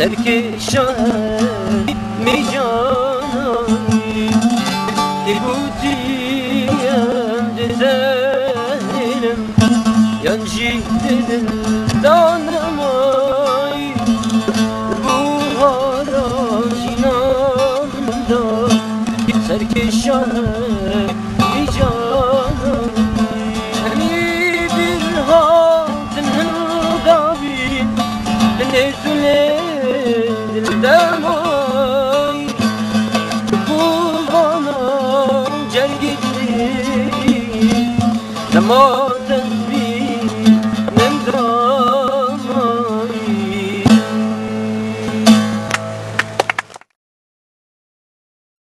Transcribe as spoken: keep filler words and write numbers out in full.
Serkêşa mîcanayî, tê gotî em dizehêlim, yan jî di dildan nemayî. Buhara jîna min da, serkêşa mîcanayî. Hemî bir hatin hin davî, nêz û lê dil demayî. Ku vana cergî dî, dema te